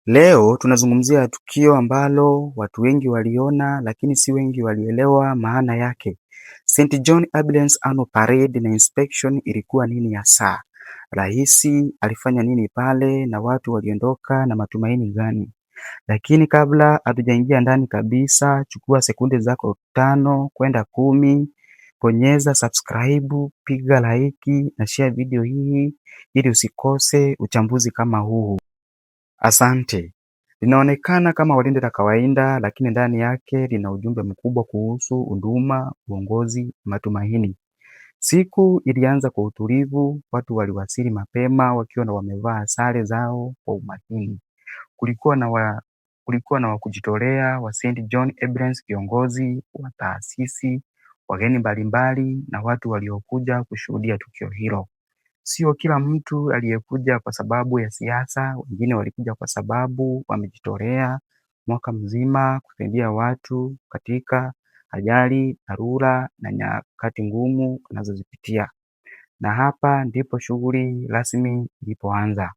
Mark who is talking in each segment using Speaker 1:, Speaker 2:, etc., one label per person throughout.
Speaker 1: Leo tunazungumzia tukio ambalo watu wengi waliona lakini si wengi walielewa maana yake. St. John Ambulance Annual Parade na Inspection ilikuwa nini hasa? Rais alifanya nini pale na watu waliondoka na matumaini gani? Lakini kabla hatujaingia ndani kabisa, chukua sekunde zako 5 kwenda 10, bonyeza subscribe, piga like na share video hii ili usikose uchambuzi kama huu. Asante. Linaonekana kama gwaride la kawaida lakini ndani yake lina ujumbe mkubwa kuhusu huduma, uongozi, matumaini. Siku ilianza kwa utulivu, watu waliwasili mapema wakiwa na wamevaa sare zao kwa umakini. Kulikuwa na wa kujitolea wa St. John Ambulance, kiongozi wa taasisi, wageni mbalimbali na watu waliokuja kushuhudia tukio hilo. Sio kila mtu aliyekuja kwa sababu ya siasa, wengine walikuja kwa sababu wamejitolea mwaka mzima kusaidia watu katika ajali, dharura na nyakati ngumu wanazozipitia. Na hapa ndipo shughuli rasmi ilipoanza.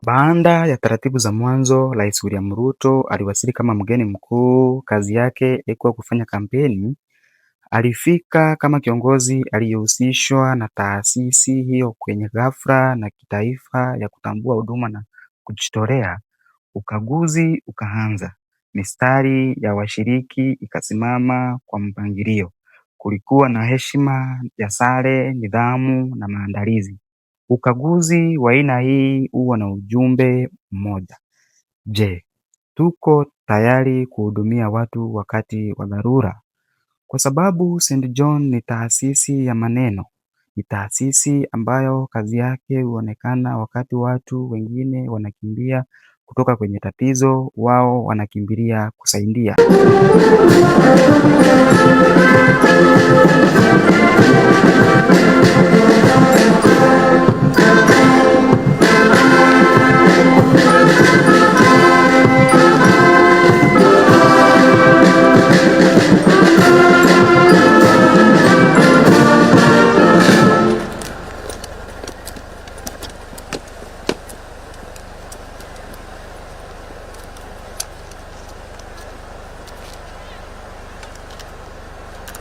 Speaker 1: Baada ya taratibu za mwanzo, Rais William Ruto aliwasili kama mgeni mkuu. Kazi yake ilikuwa kufanya kampeni. Alifika kama kiongozi aliyehusishwa na taasisi hiyo kwenye ghafla na kitaifa ya kutambua huduma na kujitolea. Ukaguzi ukaanza, mistari ya washiriki ikasimama kwa mpangilio. Kulikuwa na heshima ya sare, nidhamu na maandalizi. Ukaguzi wa aina hii huwa na ujumbe mmoja. Je, tuko tayari kuhudumia watu wakati wa dharura? Kwa sababu St. John ni taasisi ya maneno, ni taasisi ambayo kazi yake huonekana wakati watu wengine wanakimbia kutoka kwenye tatizo, wao wanakimbilia kusaidia.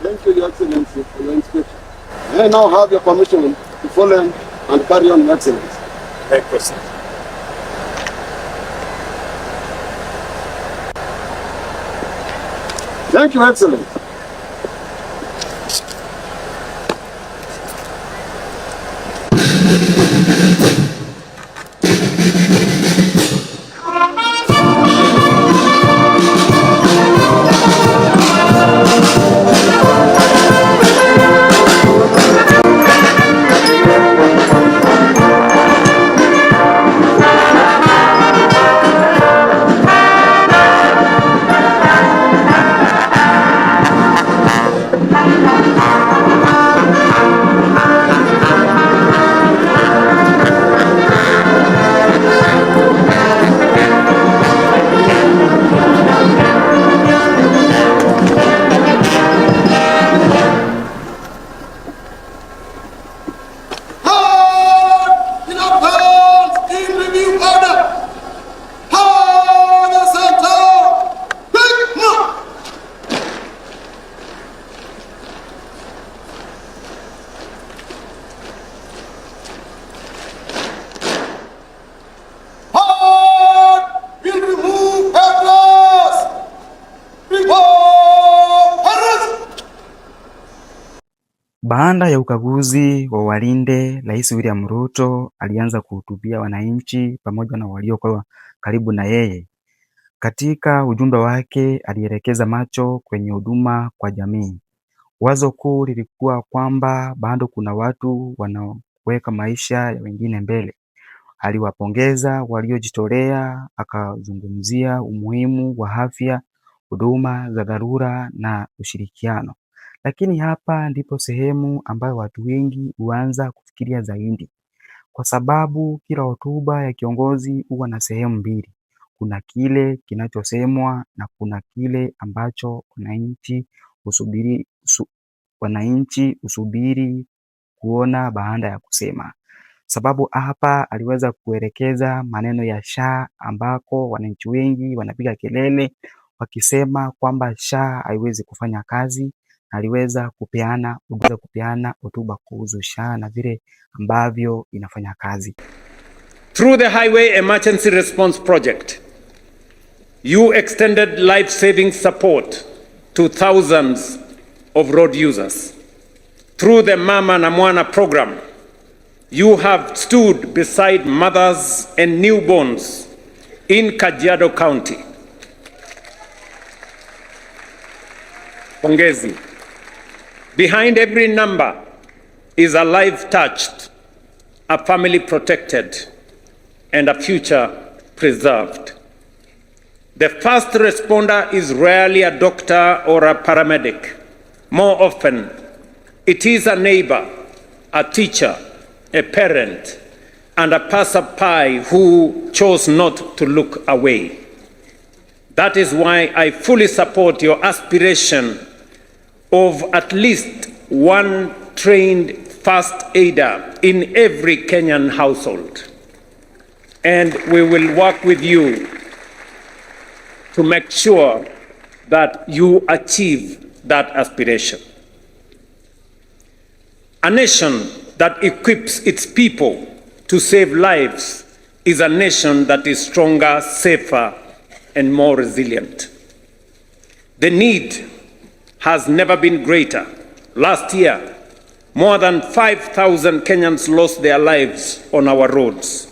Speaker 2: Thank you, Your Excellency, for your inspection. May I now have your permission to follow and carry on, Your Excellency.
Speaker 3: May proceed.
Speaker 2: Thank you, Excellency. Hard in advance in review order. Hard center. Quick march. Hard will remove headless. Report Harris.
Speaker 1: Baada ya ukaguzi wa gwaride, Rais William Ruto alianza kuhutubia wananchi pamoja na waliokuwa karibu na yeye. Katika ujumbe wake alielekeza macho kwenye huduma kwa jamii. Wazo kuu lilikuwa kwamba bado kuna watu wanaoweka maisha ya wengine mbele. Aliwapongeza waliojitolea, akazungumzia umuhimu wa afya, huduma za dharura na ushirikiano. Lakini hapa ndipo sehemu ambayo watu wengi huanza kufikiria zaidi, kwa sababu kila hotuba ya kiongozi huwa na sehemu mbili. Kuna kile kinachosemwa na kuna kile ambacho wananchi husubiri kuona baada ya kusema. Sababu hapa aliweza kuelekeza maneno ya SHA ambako wananchi wengi wanapiga kelele wakisema kwamba SHA haiwezi kufanya kazi. Aliweza kupeana hotuba kuhusu SHA na vile ambavyo inafanya kazi.
Speaker 3: Through the Highway Emergency Response Project, you extended life-saving support to thousands of road users. Through the Mama na Mwana program, you have stood beside mothers and newborns in Kajiado County. Pongezi. Behind every number is a life touched, a family protected, and a future preserved. The first responder is rarely a doctor or a paramedic. More often, it is a neighbor, a teacher, a parent, and a passerby who chose not to look away. That is why I fully support your aspiration of at least one trained first aider in every Kenyan household. And we will work with you to make sure that you achieve that aspiration. A nation that equips its people to save lives is a nation that is stronger, safer, and more resilient. The need has never been greater. Last year, more than 5,000 Kenyans lost their lives on our roads.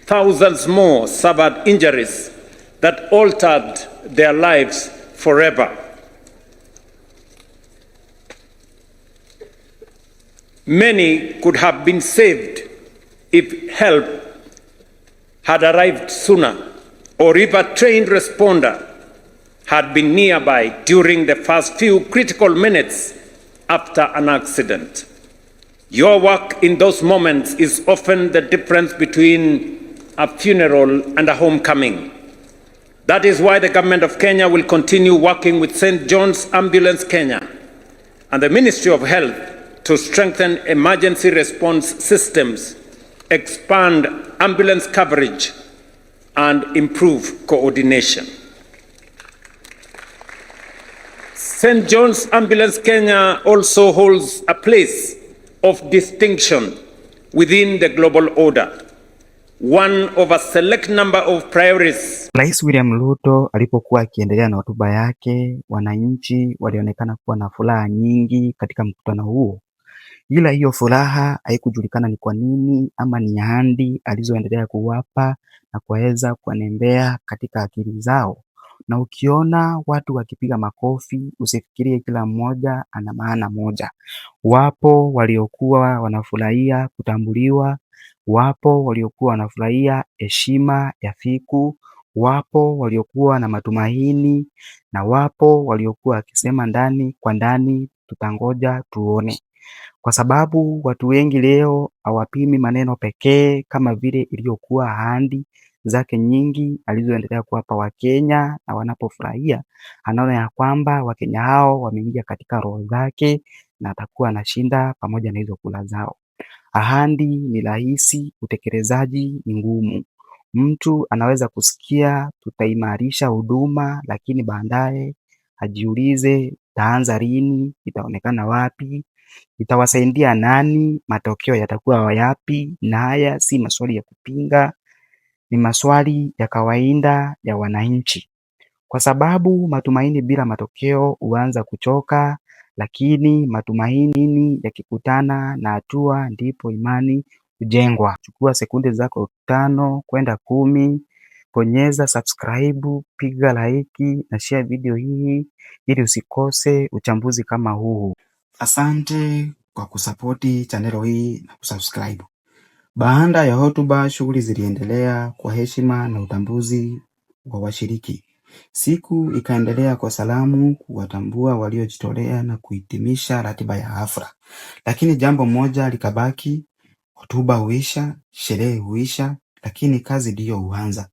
Speaker 3: Thousands more suffered injuries that altered their lives forever. Many could have been saved if help had arrived sooner or if a trained responder had been nearby during the first few critical minutes after an accident. Your work in those moments is often the difference between a funeral and a homecoming. That is why the government of Kenya will continue working with St. John's Ambulance Kenya and the Ministry of Health to strengthen emergency response systems, expand ambulance coverage, and improve coordination. St. John's Ambulance Kenya also holds a place of distinction within the global order, one of a select number of priorities.
Speaker 1: Rais William Ruto alipokuwa akiendelea na hotuba yake, wananchi walionekana kuwa na furaha nyingi katika mkutano huo, ila hiyo furaha haikujulikana ni kwa nini ama ni ahadi alizoendelea kuwapa na kuweza kuwanembea katika akili zao. Na ukiona watu wakipiga makofi usifikirie kila mmoja ana maana moja. Wapo waliokuwa wanafurahia kutambuliwa, wapo waliokuwa wanafurahia heshima ya siku, wapo waliokuwa na matumaini na wapo waliokuwa wakisema ndani kwa ndani tutangoja tuone. Kwa sababu watu wengi leo hawapimi maneno pekee kama vile iliyokuwa ahadi zake nyingi alizoendelea kuwapa Wakenya, na wanapofurahia anaona ya kwamba Wakenya hao wameingia katika roho zake na atakuwa anashinda pamoja na hizo kura zao. Ahadi ni rahisi, utekelezaji ni ngumu. Mtu anaweza kusikia tutaimarisha huduma, lakini baadaye ajiulize itaanza lini, itaonekana wapi, itawasaidia nani, matokeo yatakuwa yapi? Na haya si maswali ya kupinga, ni maswali ya kawaida ya wananchi, kwa sababu matumaini bila matokeo huanza kuchoka, lakini matumaini yakikutana na hatua ndipo imani hujengwa. Chukua sekunde zako 5 kwenda 10, bonyeza subscribe, piga like na share video hii ili usikose uchambuzi kama huu. Asante kwa kusapoti chanelo hii na kusubscribe. Baada ya hotuba, shughuli ziliendelea kwa heshima na utambuzi wa washiriki. Siku ikaendelea kwa salamu, kuwatambua waliojitolea na kuhitimisha ratiba ya hafla. Lakini jambo moja likabaki: hotuba huisha, sherehe huisha, lakini kazi ndiyo huanza.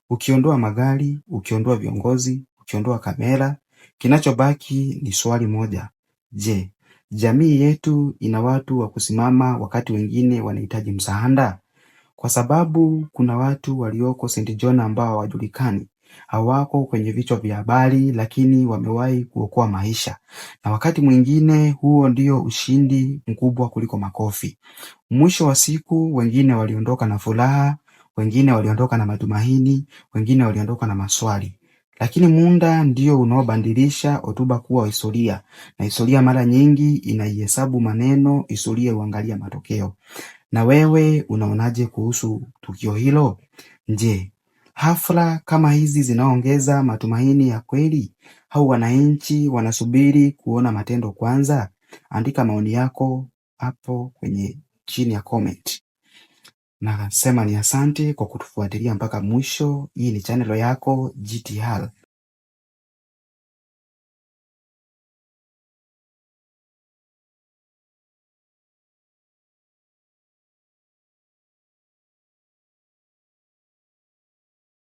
Speaker 1: Ukiondoa magari, ukiondoa viongozi, ukiondoa kamera, kinachobaki ni swali moja: je, jamii yetu ina watu wa kusimama wakati wengine wanahitaji msaada? Kwa sababu kuna watu walioko St. John ambao hawajulikani, hawako kwenye vichwa vya habari, lakini wamewahi kuokoa maisha, na wakati mwingine huo ndio ushindi mkubwa kuliko makofi. Mwisho wa siku, wengine waliondoka na furaha, wengine waliondoka na matumaini, wengine waliondoka na maswali. Lakini muda ndio unaobadilisha hotuba kuwa historia, na historia mara nyingi inaihesabu maneno, historia huangalia matokeo. Na wewe unaonaje kuhusu tukio hilo? Je, hafla kama hizi zinaongeza matumaini ya kweli au wananchi wanasubiri kuona matendo kwanza? Andika maoni yako hapo kwenye chini ya comment. Nasema ni asante kwa kutufuatilia mpaka mwisho. Hii ni channel yako GTR.